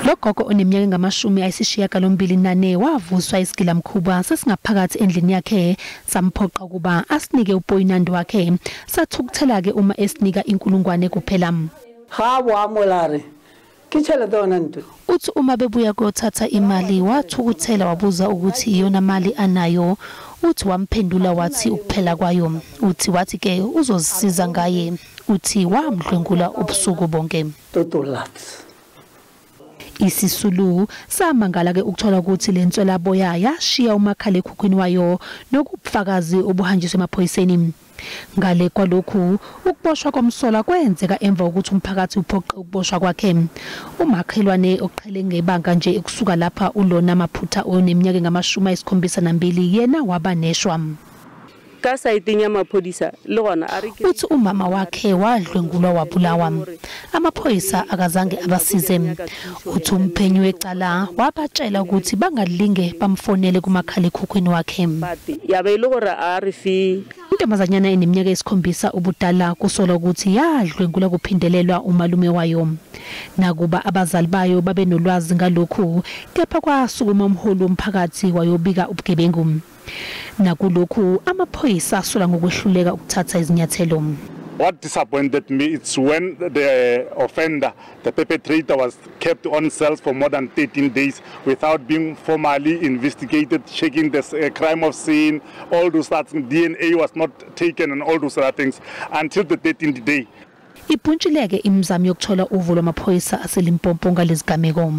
Lo gogo oneminyaka engu-84 wavuswa isigilamkhuba sesingaphakathi endlini yakhe, samphoqa ukuba asinike upoyinandi wakhe. Sathukuthela-ke uma esinika 1000 kuphela. Ga boamolare ke tšhelete yona ntwe. Uthi uma bebuya kuyothatha imali wathukuthela, wabuza ukuthi iyona mali anayo. Uthi wamphendula wathi ukuphela kwayo. Uthi wathi ke uzozisiza ngaye. Uthi wamdlwengula ubusuku bonke. Totolatsi. Isisulu samangala-ke ukuthola ukuthi le nswelaboya yashiya umakhalekhukhwini wayo nokubufakazi obuhanjiswe emaphoyiseni. Ngale kwalokhu, ukuboshwa komsolwa kwenzeka emva kokuthi umphakathi uphoqe ukuboshwa kwakhe. Umakhelwane oqhele ngebanga nje ekusuka lapha ulona Maphutha oneminyaka engu-72 yena waba neshwa. Ka saeteng ya maphodisa le gona a re ke Uthi umama wakhe wadlwengulwa wabulawa. Amaphoyisa akazange abasize. Uthi umphenyi wecala wabatshela ukuthi bangalinge bamfonele kumakhalekhukhwini wakhe. Pate ya be e le gore a re fe. Intombazanyana eneminyaka eyisikhombisa ubudala kusolwa ukuthi yadlwengulwa kuphindelelwa umalume wayo. Nakuba abazali bayo babenolwazi ngalokhu, kepha kwasukuma umholi womphakathi wayobika ubugebengu. Nakulokhu amaphoyisa asola ngokwehluleka ukuthatha izinyathelo. What disappointed me is when the offender, the perpetrator, was kept on cells for more than 13 days without being formally investigated, checking the crime of scene, all those things, DNA was not taken and all those other things until the 13th day. Ibhuntshileke imizamo yokuthola uvo lwamaphoyisa aseLimpopo ngalezigameko.